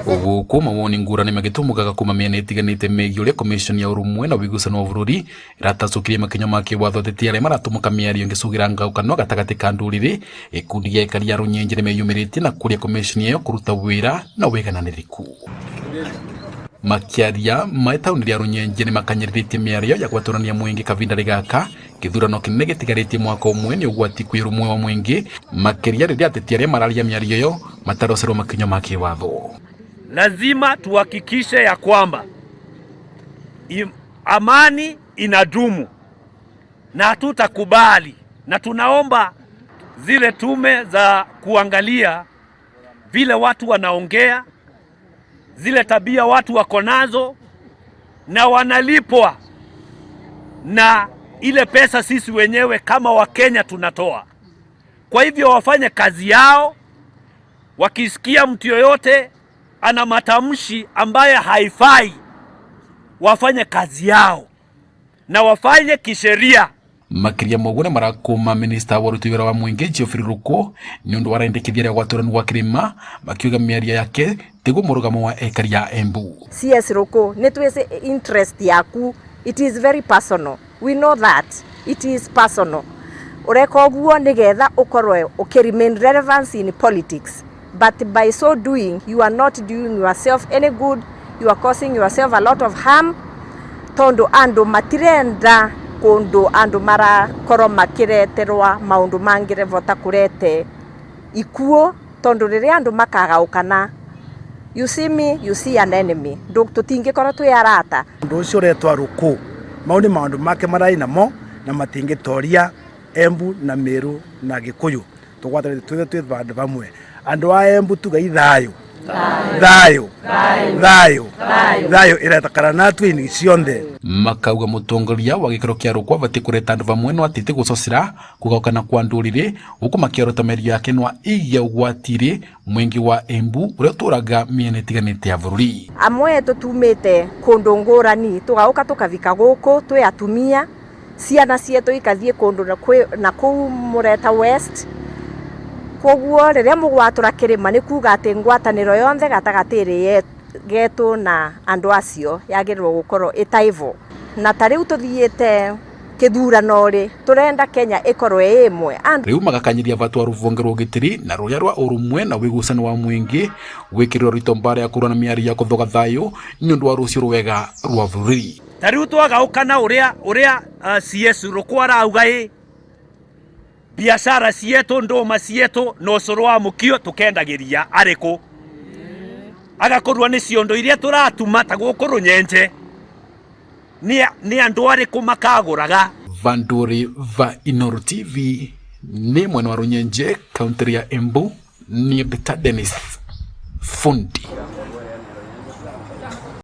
Gũkũ mawoni ngũrani magĩtumũkaga kuma mĩena ĩtiganĩte megiĩ ũrĩa commission ya ũrũmwe na ũigucano wa bũrũri ĩratacũkirie makinya ma kĩwatho ateti arĩa maratũmũka mĩario ĩngĩcũgĩra ngaũkano gatagatĩ ka ndũrĩrĩ. Gĩkundi gĩa aikari a Rũnyenje nĩmeyumĩrĩtie na kũria commission ĩyo kũruta wĩra na wĩigananĩrĩku. Makĩaria me taũni rĩa Rũnyenje nĩmakanyĩrĩrĩtie mĩario ya gwatũrania mũingĩ kavinda-rĩ gaka gĩthurano kĩnene gĩtigarĩtie mwaka ũmwe nĩ ũgwati kwĩ ũrũmwe wa mũingĩ makĩria rĩrĩa ateti arĩa mararia mĩario ĩyo matarocerwo makinya ma kĩwatho. Lazima tuhakikishe ya kwamba amani inadumu na hatutakubali, na tunaomba zile tume za kuangalia vile watu wanaongea, zile tabia watu wako nazo na wanalipwa na ile pesa sisi wenyewe kama Wakenya tunatoa. Kwa hivyo wafanye kazi yao, wakisikia mtu yoyote ana matamshi ambaye haifai, wafanye kazi yao na wafanye kisheria. Makĩria ma ũguo nĩmarakũma minista wa ũruti wĩra wa mũingĩ Geoffrey Ruku nĩ ũndũ wa arendekithia rĩa gwatũranwo gwa kĩrĩma makiuga mĩario yake tiguo mũrũgamo wa ekari ya Embu. CS Ruku nĩ twĩsĩ interest yaku, it is very personal, we know that it is personal. Ũreka ũguo nĩgetha ũkorwo ũkĩ remain relevance in politics, but by so doing you are not doing yourself any good, you are causing yourself a lot of harm, tondu andu matirenda kundu andu marakorwo makireterwa maundu mangirevota kurete ikuo, tondu riria andu makagaukana, you see me, you see an enemy, tutingikorwo twi arata. Undu ucio uretwa Ruku mau ni maundu make marai namo na matingitoria Embu na Meru na Gikuyu tugwatanite twithe twi vandu vamwe. Andu a Embu tugai thayu thayu thayu thayu iretakana na twini cionthe. Makauga mutongoria wa gikiro kia Ruku abati kureta andu vamwe no atite gucocera kugaukana kwa nduriri guku makiorota mĩario yake no igia ugwatiri mwingi wa Embu uria uturaga miena itiganite ya bururi. Amwe tutumite kundu ngurani tugauka tukavika guku twi atumia, ciana cietu ikathie kundu na kuu mureta west. Koguo riria mugwatura kirima ni kuga ati ngwataniro yonthe gatagati getu na andu acio yagirirwo gukorwo itaivo. Na ta riu tuthiite kithurano ri turenda Kenya ikorwo ĩ ĩmwe. Riu magakanyiria batu wa ruvonge rwa ugitiri na ruria rwa urumwe na wigucano wa mwingi gwikirwo rito mbara ya kurana miario ya kuthoga thayu ni undu wa rucio rwega rwa bururi. Ta riu twagaukana uria CS Ruku arauga ĩ biashara cietu nduma cietu na ucuru wa mukio tukendagiria ariku agakorwo ni ciondo iria turatuma ta guku Runyenje ni andu ariku makaguraga. Vanduri va Inooro TV ni mwena wa Runyenje kaunti ya Embu ni Peter Dennis Fundi.